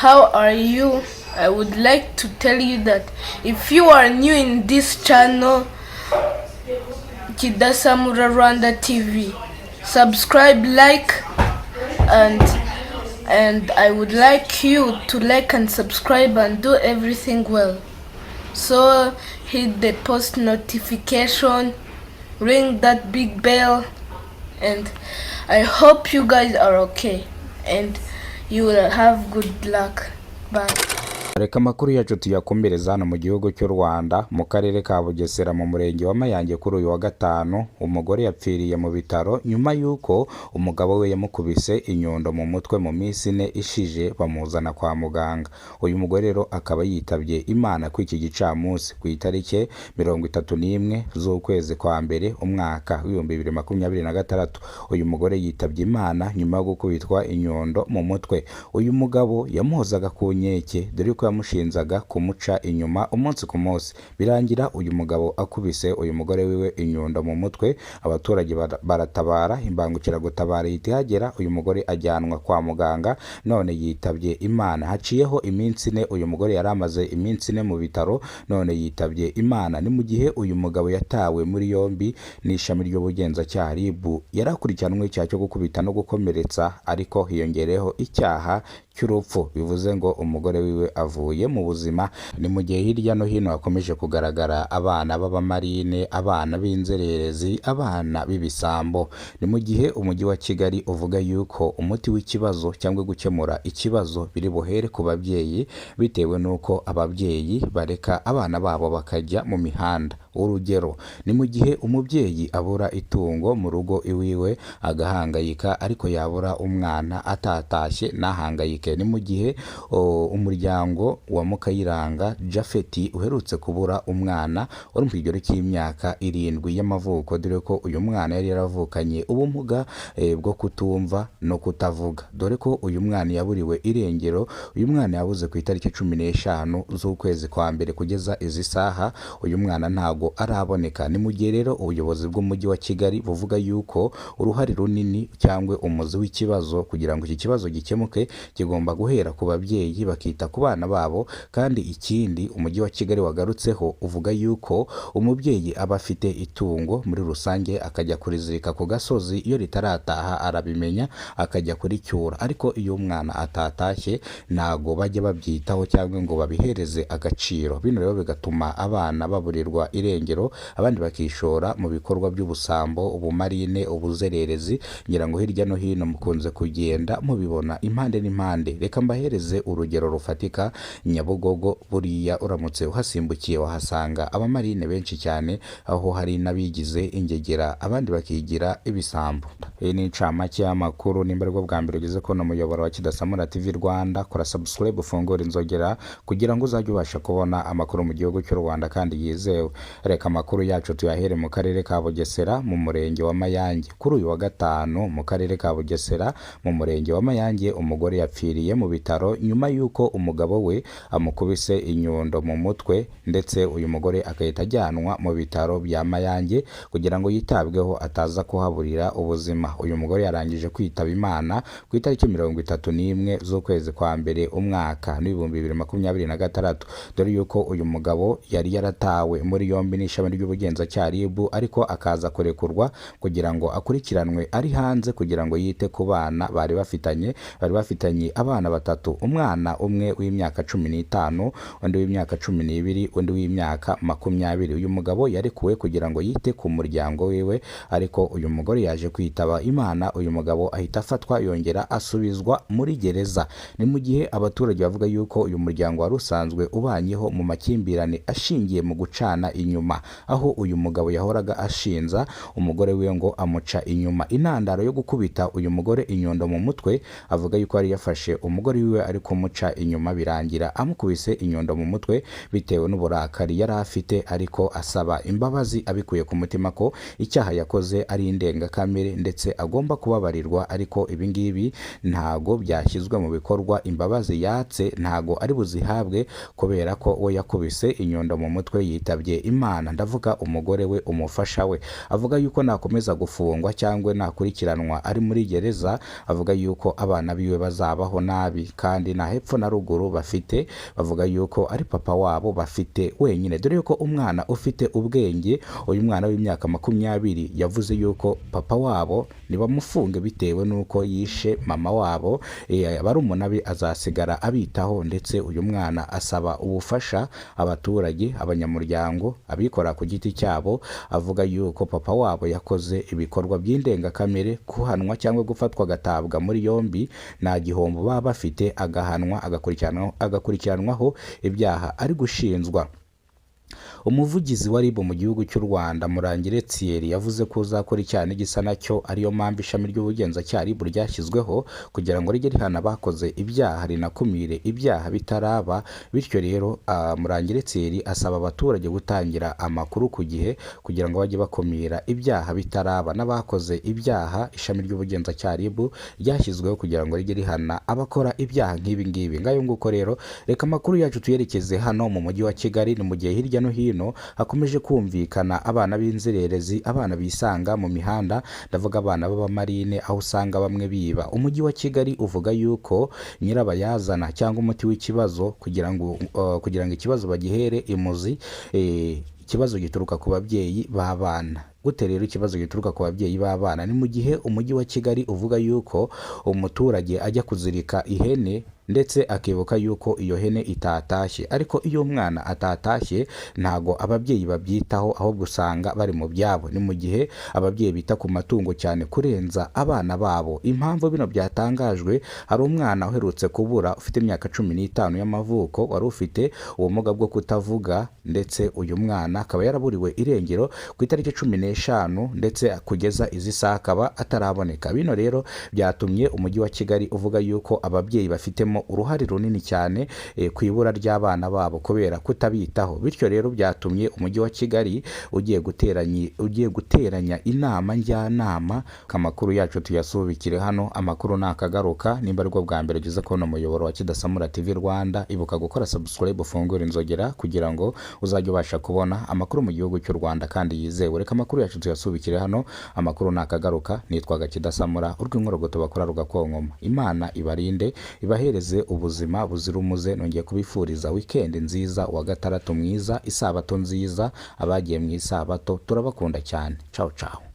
How are you? I would like to tell you that if you are new in this channel, Kidasamura Rwanda TV, subscribe, like, and I would like you to like and subscribe and do everything well. So hit the post notification, ring that big bell, and I hope you guys are okay and you will have good luck. Bye. Reka amakuru yacu tuyakomereza hano mu gihugu cy'u Rwanda, mu karere ka Bugesera, mu murenge wa Mayange. Kuri uyu wa gatanu, umugore yapfiriye mu bitaro nyuma y'uko umugabo we yamukubise inyundo mu mutwe mu minsi 4 ishije, bamuzana kwa muganga. Uyu mugore rero akaba yitabye Imana kuri iki gicamunsi, ku itariki 31 z'ukwezi kwa mbere, umwaka w'2026. Uyu mugore yitabye Imana nyuma yo gukubitwa inyundo mu mutwe. Uyu mugabo yamuhozaga ku nkeke, dore ko yamushinzaga kumuca inyuma umunsi ku munsi, birangira uyu mugabo akubise uyu mugore wiwe inyundo mu mutwe. Abaturage baratabara, imbangukiragutabara ihita ihagera, uyu mugore ajyanwa kwa muganga, none yitabye Imana. Haciyeho iminsi 4, uyu mugore yari amaze iminsi 4 mu bitaro, none yitabye Imana. Ni mu gihe uyu mugabo yatawe muri yombi n'ishami ry'ubugenzacyaha RIB, yari akurikiranwe icyaha cyo gukubita no gukomeretsa, ariko hiyongereyeho icyaha cy'urupfu, bivuze ngo umugore wiwe avuye mu buzima. Ni mu gihe hirya no hino hakomeje kugaragara abana b'abamarine, abana b'inzererezi, abana b'ibisambo. Ni mu gihe umujyi wa Kigali uvuga yuko umuti w'ikibazo cyangwa gukemura ikibazo biri buhere ku babyeyi, bitewe n'uko ababyeyi bareka abana babo bakajya mu mihanda. Urugero, ni mu gihe umubyeyi abura itungo mu rugo iwiwe agahangayika, ariko yabura umwana atatashye ntahangayike. Ni mu gihe umuryango wa Mukayiranga Japhet uherutse kubura umwana wari mu kigero cy'imyaka 7 y'amavuko, dore ko uyu mwana yari yaravukanye ubumuga bwo kutumva no kutavuga, dore ko uyu mwana yaburiwe irengero. Uyu mwana yabuze ku itariki 15 z'ukwezi kwa mbere, kugeza izi saha uyu mwana ntago araboneka. Ni mu gihe rero ubuyobozi bw'umujyi wa Kigali buvuga yuko uruhare runini cyangwa umuzi w'ikibazo, kugira ngo iki kibazo gikemuke, kigomba guhera ku babyeyi, bakita ku bana babo. Kandi ikindi umujyi wa Kigali wagarutseho, uvuga yuko umubyeyi aba afite itungo muri rusange akajya kurizirika ku gasozi, iyo ritarataha arabimenya akajya kuricyura, ariko iyo umwana atatashye ntago bajya babyitaho cyangwa ngo babihereze agaciro. Bino rero bigatuma abana baburirwa irengero, abandi bakishora mu bikorwa by'ubusambo, ubumarine, ubuzererezi. Ngira ngo hirya no hino mukunze kugenda mubibona impande n'impande. Reka mbahereze urugero rufatika. Nyabugogo buriya uramutse uhasimbukiye wahasanga abamarine benshi cyane, aho hari n'abigize ingegera, abandi bakigira ibisambo. Iyi ni incamake y'amakuru. Nimba aribwo bwa mbere ugeze kubona umuyoboro wa Kidasamura TV Rwanda, kora subscribe, ufungure inzogera kugira ngo uzajye ubasha kubona amakuru mu gihugu cy'u Rwanda kandi yizewe. Reka amakuru yacu tuyahere mu karere ka Bugesera, mu murenge wa Mayange. Kuri uyu wa gatanu, mu karere ka Bugesera, mu murenge wa Mayange, umugore yapfiriye mu bitaro nyuma y'uko umugabo we amukubise inyundo mu mutwe, ndetse uyu mugore agahita ajyanwa mu bitaro bya Mayange kugira ngo yitabweho ataza kuhaburira ubuzima. Uyu mugore yarangije kwitaba Imana ku itariki 31 z'ukwezi kwa mbere, umwaka w'2026, dore yuko uyu mugabo yari yaratawe muri yombi n'ishami ry'ubugenzacyaha RIB, ariko akaza kurekurwa kugira ngo akurikiranwe ari hanze, kugira ngo yite ku bana bari bafitanye. Bari bafitanye abana batatu, umwana umwe w'imyaka 15, undi w'imyaka 12, undi w'imyaka 20. Uyu mugabo yarekuwe kugira ngo yite ku muryango wiwe, ariko uyu mugore yaje kwitaba Imana, uyu mugabo ahita afatwa yongera asubizwa muri gereza. Ni mu gihe abaturage bavuga yuko uyu muryango wari usanzwe ubanyeho mu makimbirane ashingiye mu gucana inyuma, aho uyu mugabo yahoraga ashinza umugore wiwe ngo amuca inyuma. Intandaro yo gukubita uyu mugore inyundo mu mutwe, avuga yuko yari yafashe umugore wiwe ari kumuca inyuma, birangira kurangira amukubise inyundo mu mutwe bitewe n'uburakari yari afite, ariko asaba imbabazi abikuye ku mutima ko icyaha yakoze ari indengakamere ndetse agomba kubabarirwa. Ariko ibi ngibi ntago byashyizwe mu bikorwa, imbabazi yatse ntago ari buzihabwe kubera ko we yakubise inyundo mu mutwe yitabye Imana. Ndavuga umugore we, umufasha we. Avuga yuko nakomeza gufungwa cyangwa nakurikiranwa ari muri gereza, avuga yuko abana biwe bazabaho nabi kandi nta hepfo na ruguru bafite. Bavuga yuko ari papa wabo bafite wenyine, dore yuko umwana ufite ubwenge, uyu mwana w'imyaka 20 yavuze yuko papa wabo nibamufunge bitewe n'uko yishe mama wabo, barumuna be azasigara abitaho. Ndetse uyu mwana asaba ubufasha abaturage, abanyamuryango, abikora ku giti cyabo, avuga yuko papa wabo yakoze ibikorwa by'indengakamere, kuhanwa cyangwa gufatwa agatabwa muri yombi nta gihombo baba bafite, agahanwa agakurikiranwaho ibyaha ari gushinjwa. Umuvugizi wa RIB mu gihugu cy'u Rwanda, Murangire Thierry, yavuze ko uzakora icyaha n'igisa nacyo, ariyo mpamvu ishami ry'ubugenzacyaha RIB ryashyizweho kugira ngo rijye rihana abakoze ibyaha rinakumire ibyaha bitaraba. Bityo rero Murangire Thierry asaba abaturage gutangira amakuru ku gihe kugira ngo bajye bakumira ibyaha bitaraba n'abakoze ibyaha. Ishami ry'ubugenzacyaha RIB ryashyizweho kugira ngo rijye rihana abakora ibyaha nk'ibi ngibi. Ngayo nguko rero, reka amakuru yacu tuyerekeze hano mu mujyi wa Kigali. Ni mu gihe hirya no hino hakomeje kumvikana abana b'inzererezi, abana bisanga mu mihanda, ndavuga abana b'abamarine, aho usanga bamwe biba. Umujyi wa Kigali uvuga yuko nyirabayazana cyangwa umuti w'ikibazo kugira ngo ikibazo bagihere imuzi, ikibazo gituruka ku babyeyi b'abana. Gute rero ikibazo gituruka ku babyeyi b'abana? Ni mu gihe umujyi wa Kigali uvuga yuko umuturage ajya kuzirika ihene ndetse akibuka yuko iyo hene itatashye, ariko iyo umwana atatashye ntago ababyeyi babyitaho, ahubwo usanga bari mu byabo. Ni mu gihe ababyeyi bita ku matungo cyane kurenza abana babo. Impamvu bino byatangajwe, hari umwana uherutse kubura ufite imyaka 15 y'amavuko, wari ufite ubumuga bwo kutavuga, ndetse uyu mwana akaba yaraburiwe irengero ku itariki 15, ndetse kugeza izi saha akaba ataraboneka. Bino rero byatumye umujyi wa Kigali uvuga yuko ababyeyi bafitemo uruhare runini cyane ku ibura ry'abana babo kubera kutabitaho. Bityo rero byatumye umujyi wa Kigali ugiye guteranya inama njyanama. Amakuru yacu tuyasubikire hano, amakuru nakagaruka. Nimba aribwo bwa mbere ugeze kubona umuyoboro wa Kidasamura TV Rwanda, ibuka gukora subscribe, ufungure inzogera kugira ngo uzajye ubasha kubona amakuru mu gihugu cy'u Rwanda kandi yizewe. Reka amakuru yacu tuyasubikire hano, amakuru nakagaruka. Nitwaga Kidasamura, urw'inkorogoto bakora rugakonkoma. Imana ibarinde, ibahereze ubuzima buzira umuze. Nongeye kubifuriza weekend nziza, wa gatandatu mwiza, isabato nziza. Abagiye mu isabato turabakunda cyane. Ciao ciao.